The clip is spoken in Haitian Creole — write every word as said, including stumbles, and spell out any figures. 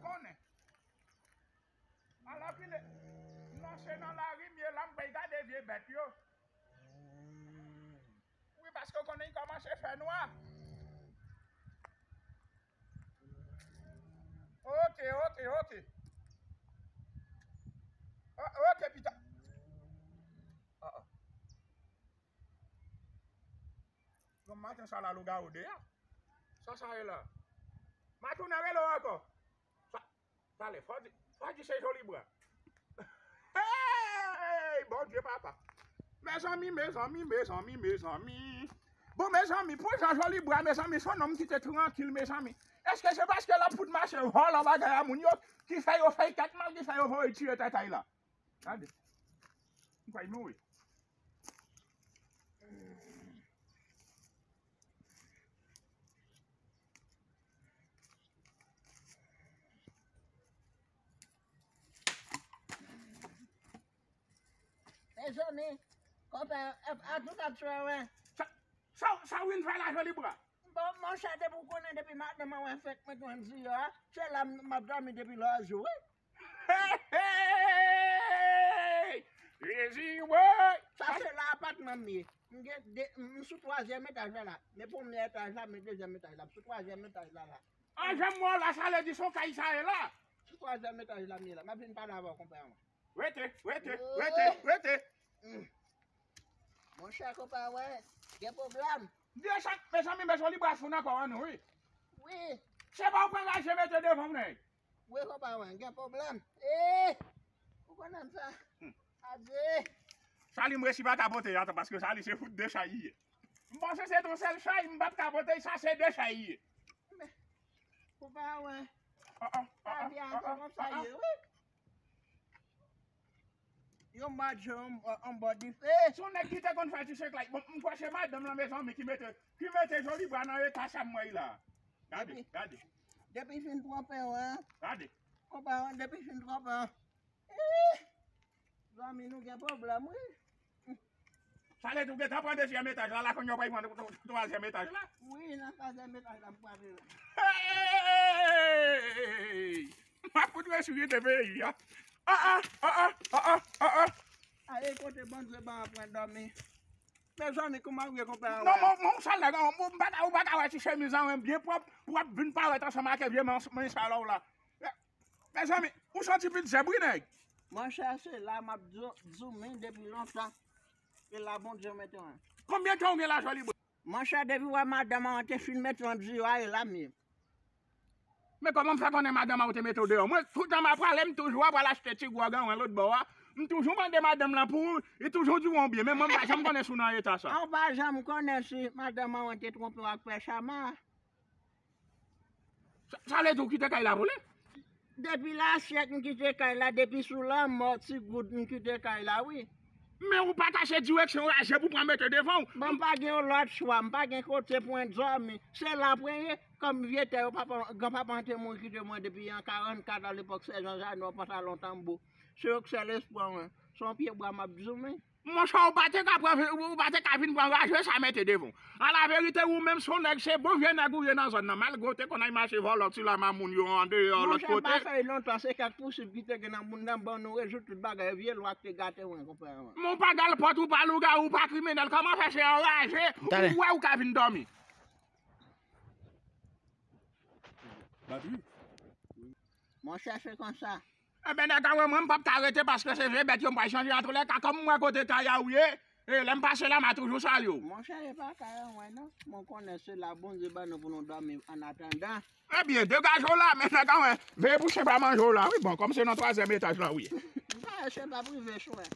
Konnen. Alò ki le, nan se nan lari m ye la, m pral gade vye bèt yo. Wi, paske w konnen l kòmanse fè nwa. Ok, ok, ok. O-, ok, pita. Ah, ah. Bon, maten sa la, lougawou de a. Sa sa ye la? Ma tounen rele w ankò. Sa, talè, fò di, fò di se Jolibra. Hey, Bondye papa. Mezanmi, mezanmi, mezanmi, mezanmi. Bon, mezanmi, pou jan Jolibra, mezanmi, se yon nonm ki te trankil, mezanmi. Èske se paske l ap fout mache vòlò bagay a moun yo ki fè yo fè l tèt mal, ki fè yo voye tire tèt a l la? Gade. M kwè l mouri. Mezanmi, konpè, a, a tout ap tchwe, wè. Sa, sa, sa w vin fè la, Jolibra? Bon, monchè, depi w konnen, depi madanm mwen fèk mete yon diyo a, se la m, m ap dòmi depi lòjou, wi. Hey, hey! Jezi, woy! Sa se la apatman m ye. M gen de, m sou twazyèm etaj la, la. Men premye etaj la, men dezyèm etaj la. M sou twazyèm etaj la, la. An, jan m wè w la, sa vle di se yon kay sa ye la. Sou twazyèm etaj la, m ye la. M ap vin pale avè w, konpè mwen. Rete, rete, rete, rete. Mm. Monchè, konpè, wè, gen pwoblèm. Dechak, mezanmi, mezanmi, li bral foun ankò an nou, wi. Wi. Se pa w pran raje mete devan w, nèg. Wi, konpè, wè, gen pwoblèm. Ee, ou konnen sa. Hmm. Adye. Sa li m resi pa kapote atan, paske sa li se fout de chay li ye. M panse se yon sèl chay, m p ap kapote, sa se de chay li ye. Men, konpè, wè. Ah, ah, ah, ah, ah, ah, ah. Lavi a se konsa ye, wi. Yon madjan anbò dife. Se yon nèg ki te konn fè ti seklay. Bon, m kwè se madanm lan, mezanmi, ki mete, ki mete Jolibra nan eta sa m wè l la. Gade, gade. Depi fin twonpe w, en. Gade. Konpè, depi fin twonpe w. Ih! Zanmi, nou gen pwoblèm, wi. Sa vle di w gentan pran dezyèm etaj la, la kounye a w pral pran twazyèm etaj la? Wi, nan twazyèm etaj la, m pral rele. Hey! M ap fout resikite peyi a. Ah, ah, ah, ah, ah, ah, ah, ah. Ale kote Bondye ban an pran dòmi. Mezanmi, kouman w ye, konpè? Non, mon, mon, sa nèg an, ou pa ka, ou pa ka wè ti chemiz an byen pwòp, pwòp vin parèt ansanm ak vye men, men sa la w la. Mezanmi, ou se yon ti pitit zèb wi, nèg. Monchè, se la m ap di, di w men depi lontan. E la Bondye mete mwen. Konbyen tan w gen la, Jolibra? Monchè, depi w wè madanm an te fin mete yon diyo a, e la m ye. Men kòman m fè konnen madanm an ou te mete w deyò? Mwen, tout tan m ap prale, m toujou ap pral achte ti gwòg an lòt bò a. M toujou mande madanm lan pou ou, li toujou di w yon byen, men mwen m pa janm konnen si w nan eta sa. An w pa janm konnen si madanm an te twonpe w ak pè Chama. Sa, sa vle di w kite kay la pou li? Depi lasyèk m kite kay la, depi sou lanmò ti goud m kite kay la, wi. Men ou pa tache direksyon raje pou pran mete devan w. Bon, m pa gen yon lòt chwa, m pa gen kote pou mwen dòmi. Se la pou mwen ye, kòm vye tè yo, papa, granpapa an te mouri kite mwen depi an karannkat, alepòk sèjan Jano, pantalon tanbou. Se yo k sèl espwa mwen. Se yon pye bwa m ap zoumen. Monchè, ou pa te ka pran, ou pa te ka vin pran raje sa mete devan w. Alaverite, ou menm se yon nèg, se bon vye nèg ou ye nan zòn nan, malgre w te konn al mache vòlò ti lama moun yo andeyò lòt kote. Monchè, pa fè l lontan, se kèk pousib ki te gen nan moun nan, ban nou rezoud tout bagay, vye lwa k te gate mwen, konpè mwen. Men w pa galpòt, ou pa lougawou, ou pa kriminèl, kòman fè se anraje ou wè ou ka vin dòmi? Monchè, se konsa. Enben, nèg a wè mwen, m p ap ka rete paske se vye bèt yo m pral chanje. Antoulèka, kòm m wè kote kay a ou ye, e, lè m pase la, m a toujou salye w. Monchè, e pa kay an mwen non. Mwen konnen se la Bondye ban nou pou nou dòmi annatandan. Ebyen, degaje w la, men nèg a wè, veye pou chen pa manje w la, wi, bon, kòm se nan twazyèm etaj la ou ye. M pa wè chen p ap rive sou mwen.